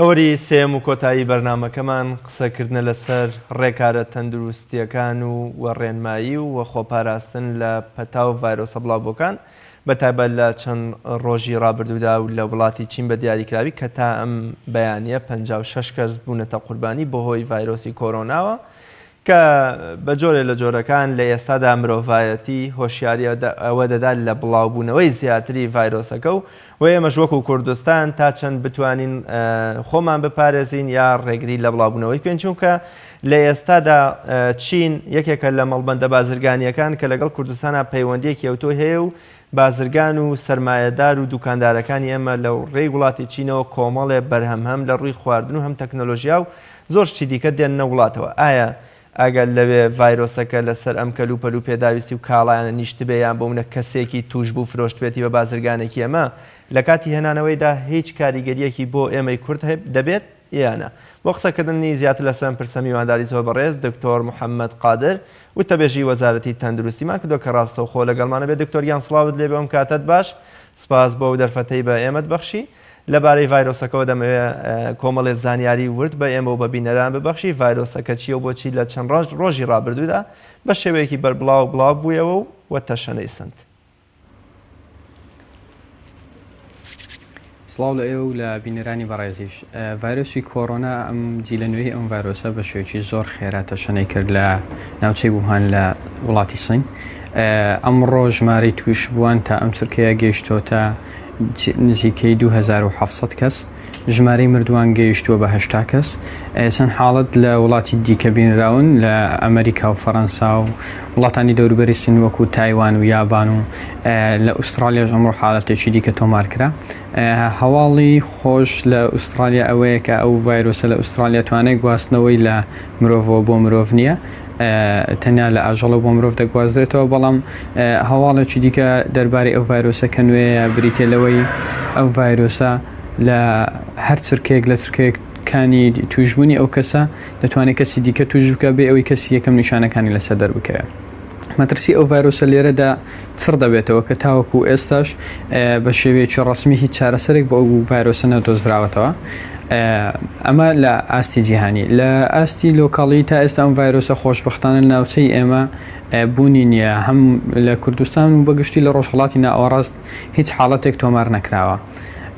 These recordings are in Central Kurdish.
تەوەری سێیەم و کۆتایی بەرنامەکەمان قسەکردنە لەسەر ڕێکارە تەندروستییەکان و و ڕێنمایی و و خۆپاراستن لە پەتا و ڤایرۆسە بڵاوبووەکان بە تایبەت لە چەند ڕۆژی ڕابردوودا و لە وڵاتی چین بە دیاریکراوی کە تا ئەم بەیانییە 56 کەس بوونەتە قوربانی بەهۆی ڤایرۆسی کۆرۆناوە کە بە جۆرێ لە جۆرەکان لە ئێستادا مرۆڤایەتی هۆشیاری ئەوە دەدات لە بڵاوبوونەوەی زیاتری ڤایرۆسەکە و و ئێمەش وەکو کوردستان تا چەند بتوانین خۆمان بپارێزین یا ڕێگری لە بڵاوبوونەوەی بکەین چونکە لە ئێستادا چین یەکێکە لە مەڵبەندە بازرگانییەکان کە لەگەڵ کوردستانا پەیوەندییەکی ئەوتۆی هەیە و بازرگان و سەرمایەدار و دوکاندارەکانی ئێمە لە ڕێی وڵاتی چینەوە کۆمەڵێ بەرهەم هەم لە ڕووی خواردن و هەم تەکنەلۆژیا و زۆر شتی دیکە دێننە وڵاتەوە. ئایا ئەگەر لەوێ ڤایرۆسەکە لەسەر ئەم کەلوپەل و پێداویستی و کاڵایانە نیشتبێ یان بۆ منە کەسێکی تووشبوو فرۆشتبێتی بە بازرگانێکی ئێمە لە کاتی هێنانەوەیدا هیچ کاریگەرییەکی بۆ ئێمەی کورد دەبێت یا نا؟ بۆ قسەکردنی زیاتر لەسەر ئەم پرسە میوانداری زۆر بەڕێز دکتۆر محەممەد قادر وتەبێژی وەزارەتی تەندروستیمان کردووە کە ڕاستەوخۆ لەگەڵمانە بێت. دکتۆر گیان سڵاوت لێبێ ئەم کاتەت باش. سپاس بۆ ئەو دەرفەتەی بە ئێمەت بەخشی. لەبارەی ڤایرۆسەکەوە دەمەوێ کۆمەڵێ زانیاری ورد بە ئێمە و بە بینەران ببەخشی، ڤایرۆسەکە چییە و بۆچی لە چەند ڕۆژی ڕابردوودا بە شێوەیەکی بەربڵاو بڵاو بوویەوە و تەشەنەی سەند؟ سڵاو لە ئێوە و لە بینەرانی بەڕێزیش. ڤایرۆسی کۆرۆنا ئەم جیلە نوێی ئەم ڤایرۆسە بە شێوەیەکی زۆر خێرا تەشەنەی کرد لە ناوچەی ووهان لە وڵاتی سین. ئەمڕۆ ژمارەی تووشبووان تا ئەم چرکەیە گەیشتۆتە نزیکەی 2700 کەس، ژمارەی مردووان گەیشتووە بە 80 کەس. چەند حاڵەت لە وڵاتی دیکە بینراون لە ئەمریکا و فەرەنسا و وڵاتانی دەوروبەری سین وەکو تایوان و یابان و لە ئوسترالیاش ئەمڕۆ حاڵەتێکی دیکە تۆمار کرا. هەواڵی خۆش لە ئوسترالیا ئەوەیە کە ئەو ڤایرۆسە لە ئوسترالیا توانای گواستنەوەی لە مرۆڤەوە بۆ مرۆڤ نییە، تەنیا لە ئاژەڵەوە بۆ مرۆڤ دەگوازرێتەوە، بەڵام هەواڵێکی دیکە دەربارەی ئەو ڤایرۆسە کە نوێیە بریتیە لەوەی ئەو ڤایرۆسە لە هەر چرکەیەک لە چرکەکانی تووشبوونی ئەو کەسە دەتوانێت کەسی دیکە تووش بکە بێ ئەوەی کەسی یەکەم نیشانەکانی لەسەر دەربکەوێت. مەترسی ئەو ڤایرۆسە لێرەدا چڕ دەبێتەوە کە تاوەکو ئێستاش بە شێوەیەکی ڕەسمی هیچ چارەسەرێک بۆ ئەو ڤایرۆسە نەدۆزراوەتەوە. ئەمە لە ئاستی جیهانی. لە ئاستی لۆکاڵی تا ئێستا ئەم ڤایرۆسە خۆشبەختانە لە ناوچەی ئێمە بوونی نییە، هەم لە کوردستان و بەگشتی لە ڕۆژهەڵاتی ناوەڕاست هیچ حاڵەتێک تۆمار نەکراوە.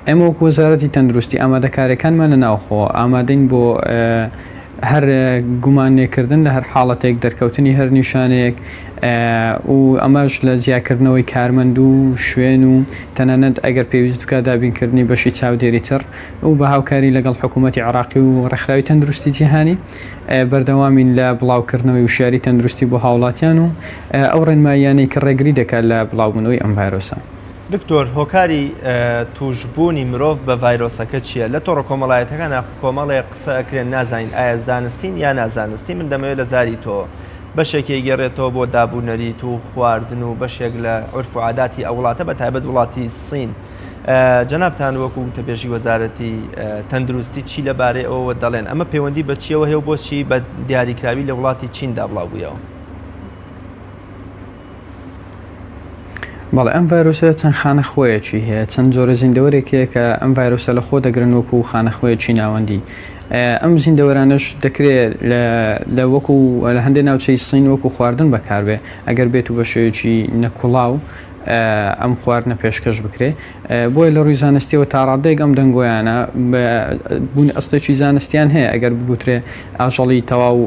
ئێمە وەکو وەزارەتی تەندروستی ئامادەکاریەکانمان لە ناوخۆ ئامادەین بۆ هەر گومان لێکردن لە هەر حاڵەتێک، دەرکەوتنی هەر نیشانەیەک و ئەمەش لە جیاکردنەوەی کارمەند و شوێن و تەنانەت ئەگەر پێویست بکات دابینکردنی بەشی چاودێری چڕ و بە هاوکاری لەگەڵ حکوومەتی عێراقی و ڕێکخراوی تەندروستی جیهانی بەردەوامین لە بڵاوکردنەوەی وشیاری تەندروستی بۆ هاوڵاتیان و ئەو ڕێنماییانەی کە ڕێگری دەکات لە بڵاوبوونەوەی ئەم ڤایرۆسە. دکتۆر هۆکاری توشبوونی مرۆڤ بە ڤایرۆسەکە چییە؟ لە تۆڕە کۆمەڵایەتەکانا کۆمەڵێ قسە ئەکرێن نازانین ئایا زانستین یا نازانستی من دەمەوێت لە زاری تۆ بەشێکی ئەگێڕێتەوە بۆ داب و نەریت و خواردن و بەشێک لە عورف و عاداتی ئەو وڵاتە بە تایبەت وڵاتی سین جەنابتان وەکو وتەبێژی وەزارەتی تەندروستی چی لەبارەی ئەوەوە دەڵێن ئەمە پەیوەندی بە چیەوە هەیە و بۆچی بە دیاریکراوی لە وڵاتی چیندا بڵاو بوویەوە؟ بەڵێ ئەم ڤایرۆسە چەند خانەخوێیەکی هەیە، چەند جۆرە زیندەوەرێک هەیە کە ئەم ڤایرۆسە لە خۆ دەگرن وەکو خانەخوێیەکی ناوەندی. ئەم زیندەوەرانەش دەکرێت لە وەکو لە هەندێک ناوچەی سین وەکو خواردن بەکاربێ ئەگەر بێت و بە شێوەیەکی نەکوڵاو ئەم خواردنە پێشکەش بکرێ. بۆیە لە ڕووی زانستیەوە تا ڕادەیەک ئەم دەنگۆیانە بوون ئەسڵێکی زانستیان هەیە ئەگەر بگوترێ ئاژەڵی تەواو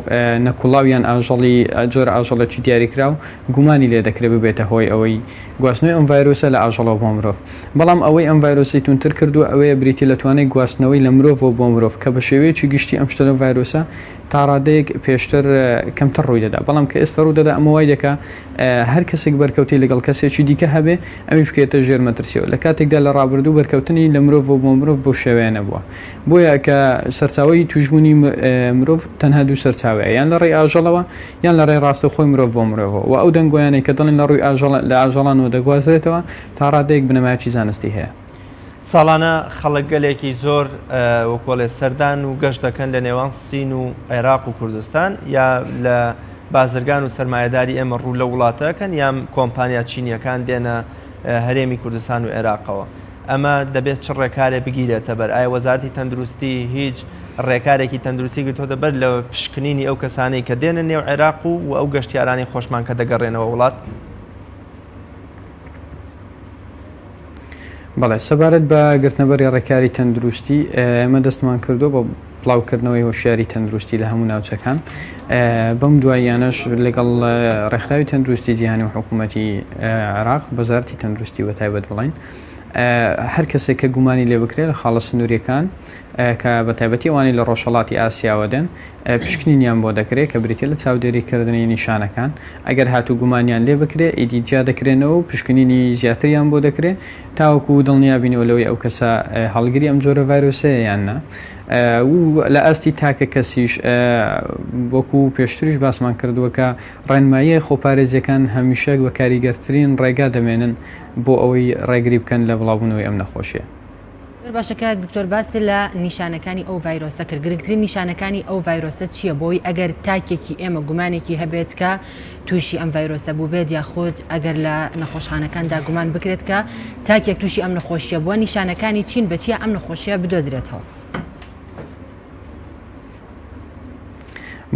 نەکوڵاو یان ئاژەڵی جۆرە ئاژەڵێکی دیاریکراو گومانی لێ دەکرێت ببێتە هۆی ئەوەی گواستنەوەی ئەم ڤایرۆسە لە ئاژەڵەوە بۆ مرۆڤ. بەڵام ئەوەی ئەم ڤایرۆسەی توندتر کردووە ئەوەیە بریتیە لە توانای گواستنەوەی لە مرۆڤەوە بۆ مرۆڤ کە بە شێوەیەکی گشتی ئەم شتە لەم ڤایرۆسە تا ڕادەیەک پێشتر کەمتر ڕووی دەدا بەڵام کە ئێستا ڕوو دەدا ئەمە وای دەکا هەر کەسێک بەرکەوتەی لەگەڵ کەسێکی دیکە هەبێ ئەویش بکەوێتە ژێر مەترسیەوە لە کاتێکدا لە ڕابردوو بەرکەوتنی لە مرۆڤەوە بۆ مرۆڤ بەو شێوەیە نەبووە بۆیە کە سەرچاوەی تووشبوونی مرۆڤ تەنها دوو سەرچاوەیە یان لە ڕێی ئاژەڵەوە یان لە ڕێی ڕاستەوخۆی مرۆڤ بۆ مرۆڤەوە و ئەو دەنگۆیانەی کە دەڵێن لە ڕووی ئاژەڵ لە ئاژەڵانەوە دەگوازرێتەوە تا ڕادەیەک بنەمایەکی زانستی هەیە. ساڵانە خەڵک گەلێکی زۆر وەکۆڵێ سەردان و گەشت دەکەن لە نێوان سین و عێراق و کوردستان یا لە بازرگان و سەرمایەداری ئێمە ڕوو لەو وڵاتە ئەکەن یان کۆمپانیا چینیەکان دێنە هەرێمی کوردستان و عێراقەوە. ئەمە دەبێت چ ڕێکارێ بگیرێتە بەر؟ ئایا وەزارەتی تەندروستی هیچ ڕێکارێکی تەندروستی گرتۆتە بەر لە پشکنینی ئەو کەسانەی کە دێنە نێو عێراق و و ئەو گەشتیارانەی خۆشمان کە دەگەڕێنەوە وڵات؟ بەڵێ، سەبارەت بە گرتنەبەری ڕێکاری تەندروستی، ئێمە دەستمان کردووە بە بڵاوکردنەوەی هۆشیاری تەندروستی لە هەموو ناوچەکان. بەم دواییانەش لەگەڵ ڕێکخراوی تەندروستی جیهانی و حکوومەتی عێراق، وەزارەتی تەندروستی بە تایبەت بڵێین، هەر کەسێک کە گومانی لێ بکرێت لە خاڵە سنووریەکان کە بە تایبەتی ئەوانەی لە ڕۆژهەڵاتی ئاسیاوە دێن، پشکنینیان بۆ دەکرێت کە بریتیە لە چاودێریکردنی نیشانەکان، ئەگەر هاتوو گومانیان لێ بکرێت ئیدی جیا دەکرێنەوە و پشکنینی زیاتریان بۆ دەکرێت تاوەکو دڵنیابینەوە لەوەی ئەو کەسە هەڵگری ئەم جۆرە ڤایرۆسەیە یان نا. و لە ئاستی تاکە کەسیش وەکو پێشتریش باسمان کردووە کە ڕێنماییە خۆپارێزیەکان هەمیشە بە کاریگەرترین ڕێگا دەمێنن بۆ ئەوەی ڕێگری بکەن لە بڵاوبوونەوەی ئەم نەخۆشیە. زۆر باشە کاک دکتۆر باست لە نیشانەکانی ئەو ڤایرۆسە کرد گرنگترین نیشانەکانی ئەو ڤایرۆسە چییە بۆی ئەگەر تاکێکی ئێمە گومانێکی هەبێت کە تووشی ئەم ڤایرۆسە بووبێت یاخود ئەگەر لە نەخۆشخانەکاندا گومان بکرێت کە تاکێک تووشی ئەم نەخۆشیە بووە نیشانەکانی چین بە چیە ئەم نەخۆشیە بدۆزرێتەوە؟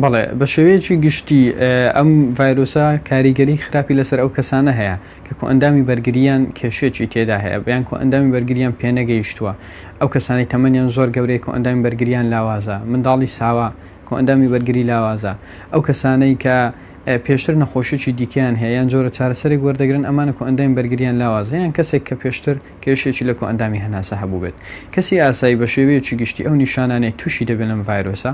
بەڵێ بە شێوەیەکی گشتی ئەم ڤایرۆسە کاریگەری خراپی لەسەر ئەو کەسانە هەیە کە کۆئەندامی بەرگرییان کێشەیەکی تێدا هەیە یان کۆئەندامی بەرگرییان پێنەگەیشتووە، ئەو کەسانەی تەمەنیان زۆر گەورەیە کۆئەندامی بەرگرییان لاوازە، منداڵی ساوا کۆئەندامی بەرگری لاوازە، ئەو کەسانەی کە پێشتر نەخۆشیی دیکەیان هەیە یان جۆرە چارەسەرێک وەردەگرن ئەمانە کۆئەندامی بەرگرییان لاوازە یان کەسێک کە پێشتر کێشەیەکی لە کۆئەندامی هەناسە هەبووبێت. کەسی ئاسایی بە شێوەیەکی گشتی ئەو نیشانانەی تووشی دەبێت لەم ڤایرۆسە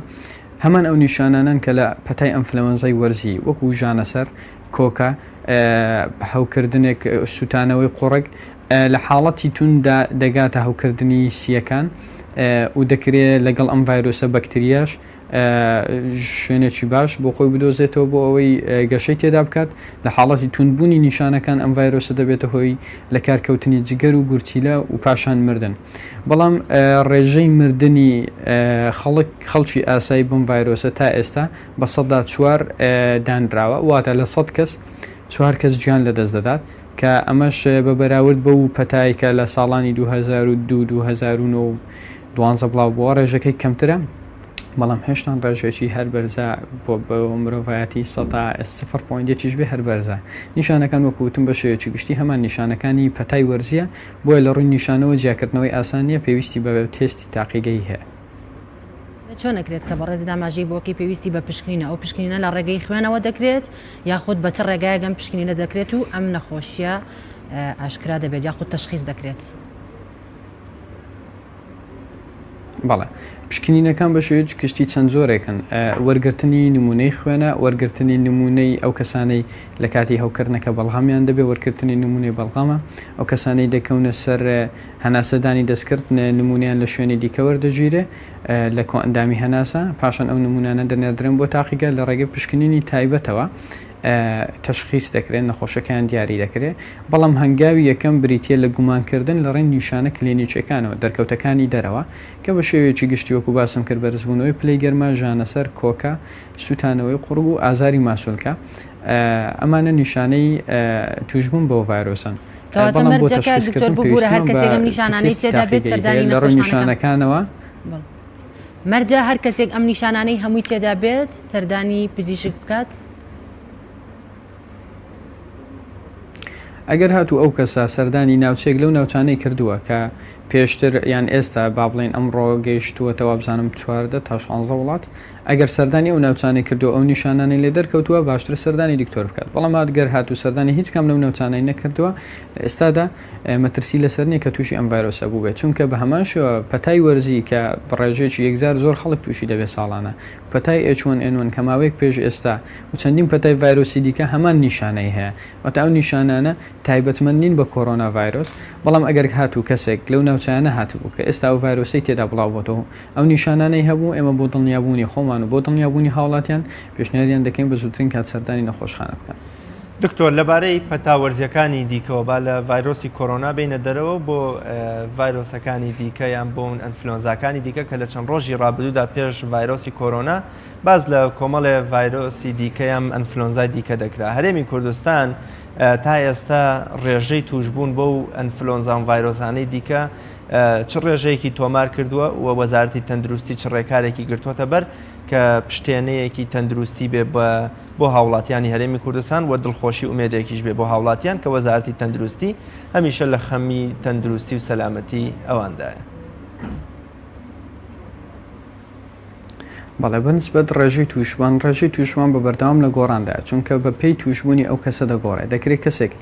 هەمان ئەو نیشانانەن کە لە پەتای ئەنفلەوەنزای وەرزی وەکوو ژانەسەر، کۆکە، هەوکردنێک، سووتانەوەی قوڕگ، لە حاڵەتی تونددا دەگاتە هەوکردنی سییەکان و دەکرێ لەگەڵ ئەم ڤایرۆسە بەکتریاش شوێنێکی باش بۆ خۆی بدۆزێتەوە بۆ ئەوەی گەشەی تێدا بکات. لە حاڵەتی توندبوونی نیشانەکان ئەم ڤایرۆسە دەبێتە هۆی لەکارکەوتنی جگەر و گورچیلە و پاشان مردن. بەڵام ڕێژەی مردنی خەڵک خەڵکی ئاسایی بەم ڤایرۆسە تا ئێستا 4% دانراوە، واتە لە 100 کەس چوار کەس گیان لەدەست دەدات، کە ئەمەش بە بەراورد بەو پەتای کە لە ساڵانی 2002، 2009 و 12 بڵاو بووە ڕێژەکەی کەمترە، بەڵام هێشتان ڕێژەیەکی هەر بەرزە بۆ مرۆڤایەتی 0.1 یش بێ هەر بەرزە. نیشانەکان وەکو وتم بە شێوەیەکی گشتی هەمان نیشانەکانی پەتای وەرزییە، بۆیە لە ڕووی نیشانەوە جیاکردنەوەی ئاسان نییە، پێویستی بە تێستی تاقیگەیی هەیە. چۆن ئەکرێت کە بەڕێزت ئاماژەی بۆکەی پێویستی بە پشکنینە ئەو پشکنینە لە ڕێگەی خوێنەوە دەکرێت یاخود بە چ ڕێگایەک ئەم پشکنینە دەکرێت و ئەم نەخۆشیە ئاشکرا دەبێت یاخود تەشخیص دەکرێت؟ بەڵێ پشکنینەکان بە شێوەیەکی گشتی چەند جۆرێکن وەرگرتنی نمونەی خوێنە وەرگرتنی نمونەی ئەو کەسانەی لە کاتی هەوکردنەکە بەڵغەمیان دەبێت وەرگرتنی نمونەی بەڵغەمە ئەو کەسانەی دەکەونە سەر هەناسەدانی دەستکرد نمونەیان لە شوێنی دیکە وەردەگیرێ لە کۆئەندامی هەناسە، پاشان ئەو نمونانە دەنێردرێن بۆ تاقیگە لە ڕێگەی پشکنینی تایبەتەوە تەشخیس دەکرێن، نەخۆشەکەیان دیاری دەکرێ، بەڵام هەنگاوی یەکەم بریتییە لە گومانکردن لە ڕێی نیشانە کلینیکییەکانەوە، دەرکەوتەکانی دەرەوە، کە بە شێوەیەکی گشتی وەکو باسم کرد بەرزبوونەوەی پلەی گەرما، ژانەسەر، کۆکە، سووتانەوەی قوڕگ و ئازاری ماسولکە، ئەمانە نیشانەی تووشبوون بەو ڤایرۆسەن. کەواتە بەڵام بۆ مەرجەکە دکتۆر تەشخیسکردن ببورە هەر پێویستیمان بە کەسێک ئەم نیشانانەی تێستی تێدا بێت تاقیگەیی هەیە سەردانی لە ڕووی نەخۆشخانەکان نیشانەکانەوە. بەڵێ مەرجە هەر کەسێک ئەم نیشانانەی هەمووی تێدا بێت سەردانی پزیشک بکات؟ ئەگەر هاتوو ئەو کەسە سەردانی ناوچەیەک لەو ناوچانەی کردووە کە پێشتر یان ئێستا با بڵێین ئەمڕۆ گەیشتووەتە وابزانم 14 تا 16 وڵات ئەگەر سەردانی ئەو ناوچانەی کردووە ئەو نیشانانەی لێ دەرکەوتووە باشترە سەردانی دکتۆر بکات بەڵام ئەگەر هاتوو سەردانی هیچ کام لەو ناوچانەی نەکردووە لە ئێستادا مەترسی لەسەر نییە کە تووشی ئەم ڤایرۆسە بووبێت چونکە بە هەمان شێوە پەتای وەرزی کە بە ڕێژەیەکی یەکجار زۆر خەڵک تووشی دەبێت ساڵانە پەتای H1N1 کە ماوەیەک پێش ئێستا و چەندین پەتای ڤایرۆسی دیکە هەمان نیشانەی هەیە واتە ئەو نیشانانە تایبەتمەند نین بە کۆرۆنا ڤایرۆس بەڵام ئەگەر هاتوو کەسێک لەو ناوچانە هاتبوو کە ئێستا ئەو ڤایرۆسەی تێدا بڵاو بۆتەوە ئەو نیشانانەی هەبوو، ئێمە بۆ دڵنیابوونی خۆمان و بۆ دڵنیابوونی هاوڵاتیان پێشنیاریان دەکەین بە زووترین کات سەردانی نەخۆشخانە بکەن. دکتۆر لەبارەی پەتا وەرزیەکانی دیکەوە با لە ڤایرۆسی کۆرۆنا بێینە دەرەوە بۆ ڤایرۆسەکانی دیکە یان بۆ ئەنفلۆنزاکانی دیکە کە لە چەند ڕۆژی ڕابردوودا پێش ڤایرۆسی کۆرۆنا باس لە کۆمەڵێ ڤایرۆسی دیکە یان ئەنفلۆنزای دیکە دەکرا هەرێمی کوردستان. تا ئێستا ڕێژەی تووشبوون بەو ئەنفلۆنزا و ڤایرۆسانەی دیکە چ ڕێژەیەکی تۆمار کردووە و وەزارەتی تەندروستی چ ڕێکارێکی گرتووەتە بەر کە پشتێنەیەکی تەندروستی بێ بە بۆ هاوڵاتیانی هەرێمی کوردستان و دڵخۆشی ئومێدێکیش بێ بۆ هاوڵاتیان کە وەزارەتی تەندروستی هەمیشە لە خەمی تەندروستی و سەلامەتی ئەواندایە. بەڵێ بەنسبەت ڕێژەی تووشبووان، ڕێژەی تووشبووان بە بەردەوام لە گۆڕاندایە، چونکە بە پێی تووشبوونی ئەو کەسە دەگۆڕێت، دەکرێت کەسێک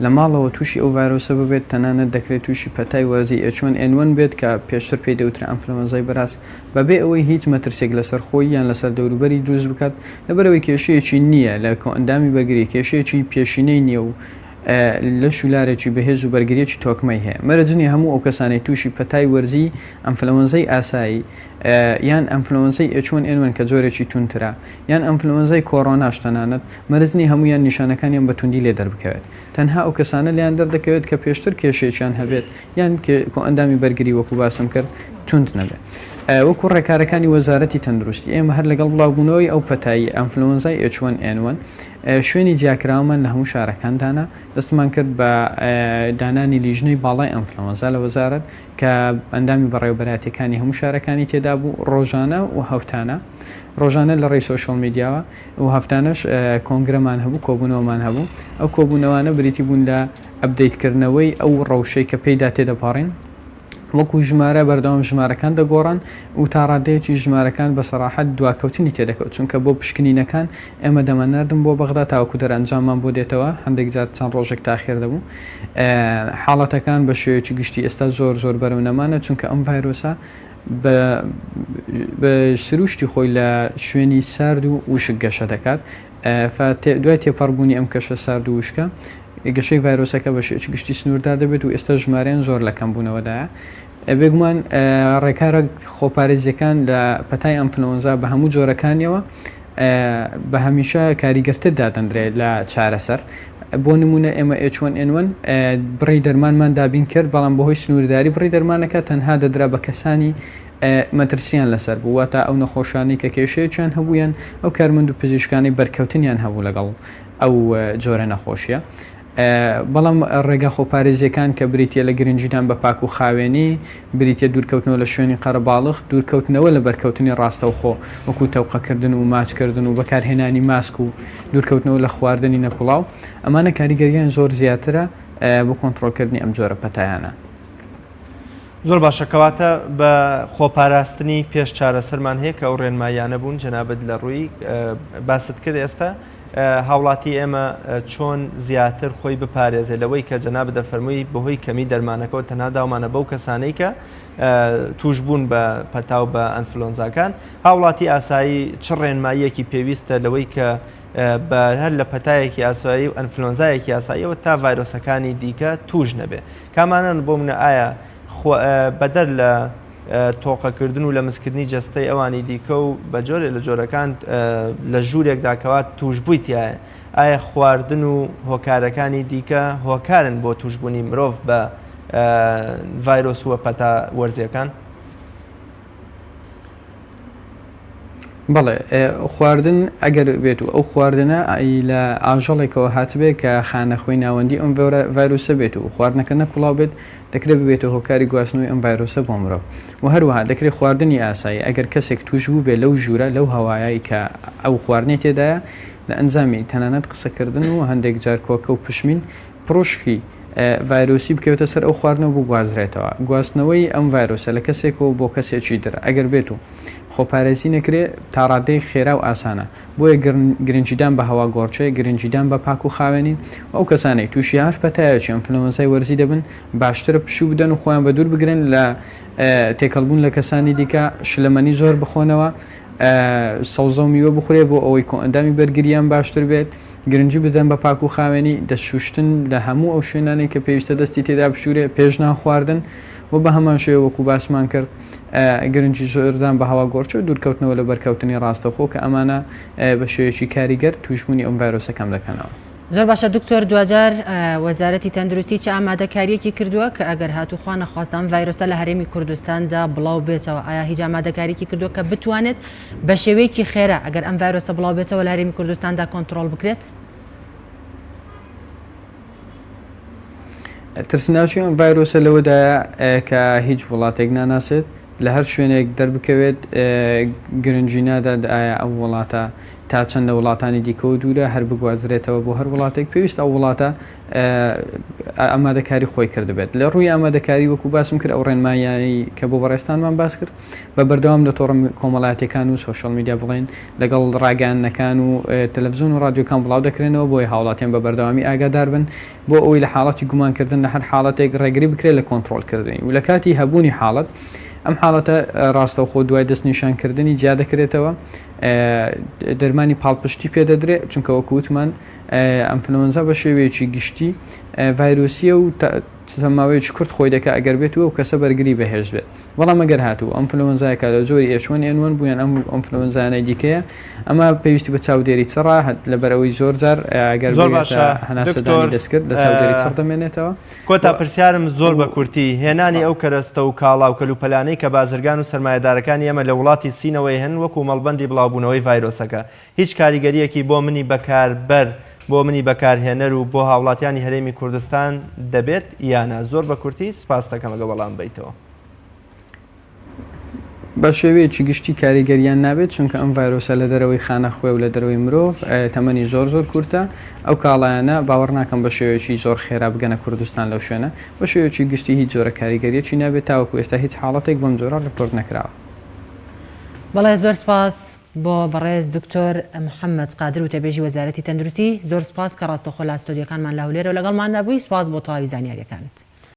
لە ماڵەوە تووشی ئەو ڤایرۆسە ببێت، تەنانەت دەکرێت تووشی پەتای وەرزی H1N1 بێت کە پێشتر پێی دەوترا ئەنفلەوەنزای بەراز، بەبێ ئەوەی هیچ مەترسیەک لەسەر خۆی یان لەسەر دەوروبەری دروست بکات، لەبەرئەوەی کێشەیەکی نییە لە کۆئەندامی بەرگری، کێشەیەکی پێشینەی نییە و لەش و لارێکی بەهێز و بەرگرییەکی تۆکمەی هەیە. مەرج نییە هەموو ئەو کەسانەی تووشی پەتای وەرزی ئەنفلەوەنزای ئاسایی یان ئەنفلەوەنزای H1N1 کە جۆرێکی توندترە یان ئەنفلەوەنزای کۆرۆناش تەنانەت مەرج نییە هەموویان نیشانەکانیان بە توندی لێ دەربکەوێت. تەنها ئەو کەسانە لێیان دەردەکەوێت کە پێشتر کێشەیەکیان هەبێت یان کۆئەندامی بەرگری وەکو باسم کرد توند نەبێت. وەکو ڕێکارەکانی وەزارەتی تەندروستی ئێمە هەر لەگەڵ بڵاوبوونەوەی ئەو پەتای ئەنفلەوەنزای H1N1 شوێنی جیاکراوەمان لە هەموو شارەکان دانا، دەستمان کرد بە دانانی لیژنەی باڵای ئەنفلەوەنزا لە وەزارەت کە ئەندامی بەڕێوەبەرایەتیەکانی هەموو شارەکانی تێدا بوو، ڕۆژانە و هەفتانە، ڕۆژانە لە ڕێی سۆشیال میدیاوە و هەفتانەش کۆنگرەمان هەبوو، کۆبوونەوەمان هەبوو، ئەو کۆبوونەوانە بریتی بوون لە ئەپدەیتکردنەوەی ئەو ڕەوشەی کە پێیدا تێدەپەڕین. وەکو ژمارە بەردەوام ژمارەکان دەگۆڕان و تا ڕادەیەکیش ژمارەکان بە سەراحەت دواکەوتنی تێدەکەوت چونکە بۆ پشکنینەکان ئێمە دەمانناردن بۆ بەغدا تاوەکو دەرئەنجاممان بۆ دێتەوە هەندێک جار چەند ڕۆژێک تاخێر دەبوو حاڵەتەکان بە شێوەیەکی گشتی ئێستا زۆر زۆر بەرەو نەمانە چونکە ئەم ڤایرۆسە بە سروشتی خۆی لە شوێنی سارد و وشک گەشە دەکات دوای تێپەڕبوونی ئەم کەشە سارد و وشکە گەشەی ڤایرۆسەکە بە شێوەیەکی گشتی سنووردار دەبێت و ئێستا ژمارەیان زۆر لە کەمبوونەوەدایە. بێگومان ڕێکارە خۆپارێزییەکان لە پەتای ئەنفلۆنزا بە هەموو جۆرەکانیەوە بە هەمیشە کاریگەرتر دادەنرێت لە چارەسەر. بۆ نموونە ئێمە H1N1 بڕی دەرمانمان دابین کرد، بەڵام بەهۆی سنوورداری بڕی دەرمانەکە تەنها دەدرا بە کەسانی مەترسییان لەسەر بوو، واتە ئەو نەخۆشانەی کە کێشەیەکیان هەبوو یان ئەو کارمەند و پزیشکانەی بەرکەوتنیان هەبوو لەگەڵ ئەو جۆرە نەخۆشیە. بەڵام ڕێگا خۆپارێزیەکان کە بریتیە لە گرنگیدان بە پاک و خاوێنی، بریتیە دوورکەوتنەوە لە شوێنی قەرەباڵغ، دوورکەوتنەوە لە بەرکەوتنی ڕاستەوخۆ وەکو تەوقەکردن و ماچکردن و بەکارهێنانی ماسک و دوورکەوتنەوە لە خواردنی نەکوڵاو، ئەمانە کاریگەریان زۆر زیاترە بۆ کۆنتڕۆڵکردنی ئەم جۆرە پەتایانە. زۆر باشە کەواتە بە خۆپاراستنی پێش چارەسەرمان هەیە کە ئەو ڕێنماییانە بوون جەنابت لە ڕووی باست کرد ئێستا هاوڵاتی ئێمە چۆن زیاتر خۆی بپارێزێ لەوەی کە جەنابت دەفەرمووی بەهۆی کەمی دەرمانەکەەوە تەنها داومانە بەو کەسانەی کە توش بوون بە پەتا و بە ئەنفلۆنزاکان هاوڵاتی ئاسایی چ ڕێنماییەکی پێویستە لەوەی کە بە هەر لە پەتایەکی ئاسایی و ئەنفلۆنزایەکی ئاساییەوە تا ڤایرۆسەکانی دیکە توش نەبێ کامانەن بۆ منە ئایا بەدەر لە تۆقەکردن و لەمسکردنی جەستەی ئەوانی دیکە و بە جۆرێ لە جۆرەکان لە ژوورێکدا کەوا توشبووی تایە ئایا خواردن و هۆکارەکانی دیکە هۆکارن بۆ توشبوونی مرۆڤ بە ڤایرۆس و پەتا وەرزیەکان؟ بەڵێ خواردن ئەگەر بێت و ئەو خواردنە لە ئاژەڵێکەوە هاتبێت کە خانەخوێی ناوەندی ئەم ڤایرۆسە بێت و خواردنەکە نەکوڵاو بێت دەکرێت ببێتە هۆکاری گواستنەوەی ئەم ڤایرۆسە بۆ مرۆڤ و هەروەها دەکرێت خواردنی ئاسایی ئەگەر کەسێک توش بوو بێت لەو ژوورە لەو هەوایەی کە ئەو خواردنەی تێدایە لە ئەنجامی تەنانەت قسەکردن و هەندێک جار کۆکە و پشمین پڕوشکی ڤایرۆسی بکەوێتە سەر ئەو خواردنە و بگوازرێتەوە. گواستنەوەی ئەم ڤایرۆسە لە کەسێکەوە بۆ کەسێکی تر ئەگەر بێت و خۆپارێزی نەکرێ تا ڕادەیەک خێرا و ئاسانە. بۆیە گرنگیدان بە هەواگۆڕکێ، گرنگیدان بە پاک و خاوێنی و ئەو کەسانەی تووشی هەر پەتایەکی ئەنفلەوەنزای وەرزی دەبن باشترە پشوو بدەن و خۆیان بەدوور بگرن لە تێکەڵبوون لە کەسانی دیکە، شلەمەنی زۆر بخۆنەوە، سەوزە و میوە بخورێ بۆ ئەوەی کۆئەندامی بەرگرییان باشتر بێت. گرنگی بدەن بە پاک و خاوێنی، دەست شوشتن لە هەموو ئەو شوێنانەی کە پێویستە دەستی تێدا بشورێ پێش نان خواردن و بە هەمان شێوە وەکو باسمان کرد گرنگی زۆردان بە هەوا گۆڕچە و دوورکەوتنەوە لە بەرکەوتنی ڕاستەوخۆ کە ئەمانە بە شێوەیەکی کاریگەر تووشبوونی ئەم ڤایرۆسە کەم دەکەنەوە. زۆر باشە دکتۆر دواجار وەزارەتی تەندروستی چ ئامادەکاریەکی کردووە کە ئەگەر هاتوو خوا نەخواستە ئەم ڤایرۆسە لە هەرێمی کوردستاندا بڵاو بێتەوە ئایا هیچ ئامادەکاریکی کردووە کە بتوانێت بە شێوەیەکی خێرا ئەگەر ئەم ڤایرۆسە بڵاو بێتەوە لە هەرێمی کوردستاندا کۆنتڕۆڵ بکرێت؟ ترسناکی ئەم ڤایرۆسە لەوەدایە کە هیچ وڵاتێک ناناسێت، لە هەر شوێنێک دەربکەوێت گرنگی نادات ئایا ئەو وڵاتە تا چەند لە وڵاتانی دیکەوە دوورە، هەر بگوازرێتەوە بۆ هەر وڵاتێک پێویستە ئەو وڵاتە ئامادەکاری خۆی کردبێت. لە ڕووی ئامادەکاری وەکو باسم کرد ئەو ڕێنماییانەی کە بۆ بەڕێزتانمان باس کرد بە بەردەوام لە تۆڕە کۆمەڵایەتیەکان و social media بڵێن لەگەڵ ڕاگەیاندنەکان و تەلەفزیۆن و ڕادیۆکان بڵاو دەکرێنەوە بۆیە هاوڵاتیان بە بەردەوامی ئاگادار بن بۆ ئەوەی لە حاڵەتی گومانکردن لە هەر حاڵەتێک ڕێگری بکرێت لە کۆنتڕۆڵکردنی و لە کاتی هەبوونی حاڵەت ئەم حاڵەتە ڕاستەوخۆ دوای دەستنیشانکردنی جیا دەکرێتەوە دەرمانی پاڵپشتی پێدەدرێت چونکە وەکو وتمان ئەنفلۆنزا بە شێوەیەکی گشتی ڤایرۆسیە و ماوەیەکی کورت خۆی دەکات ئەگەر بێت و ئەو کەسە بەرگری بەهێز بێت بەڵام ئەگەر هاتوو ئەنفلۆنزایەکە لە جۆری H1N1 بوو یان ئەم ئەنفلۆنزایانەی دیکەیە ئەمە پێویستی بە چاودێری چڕە لەبەرئەوەی زۆر جار ئەگەر زۆر بگاتە باشە هەناسەدانی دکتۆر دەستکرد لە چاودێری چڕ دەمێنێتەوە کۆتا و پرسیارم زۆر و بە کورتی، هێنانی ئەو کەرەستە و کاڵا و کەلوپەلانەی کە بازرگان و سەرمایەدارەکانی ئێمە لە وڵاتی سینەوە ئەیهێنن وەکو مەڵبەندی بڵاوبوونەوەی ڤایرۆسەکە هیچ کاریگەرییەکی بۆ منی بەکاربەر بۆ منی بەکارهێنەر و بۆ هاوڵاتیانی هەرێمی کوردستان دەبێت یا نا؟ زۆر بە کورتی سوپاست دەکەم ئەگەر وەڵام بەیتەوە. بە شێوەیەکی گشتی کاریگەریان نابێت چونکە ئەم ڤایرۆسە لە دەرەوەی خانە خوێ و لە دەرەوەی مرۆڤ تەمەنی زۆر زۆر کورتە ئەو کاڵایانە باوەڕ ناکەم بە شێوەیەکی زۆر خێرا بگەنە کوردستان لەو شوێنە بە شێوەیەکی گشتی هیچ جۆرە کاریگەریەکی نابێت تاوەکو ئێستا هیچ حاڵەتێک بەم جۆرە ڕیپۆرت نەکراوە. بەڵێ زۆر سپاس بۆ بەڕێز دکتۆر محمد قادر وتەبێژی وەزارەتی تەندروستی زۆر سپاس کە ڕاستەوخۆ لە ستۆدیۆکانمان لە هەولێرەوە لەگەڵماندا بووی سپاس بۆ تەواوی زانیاریەکانت.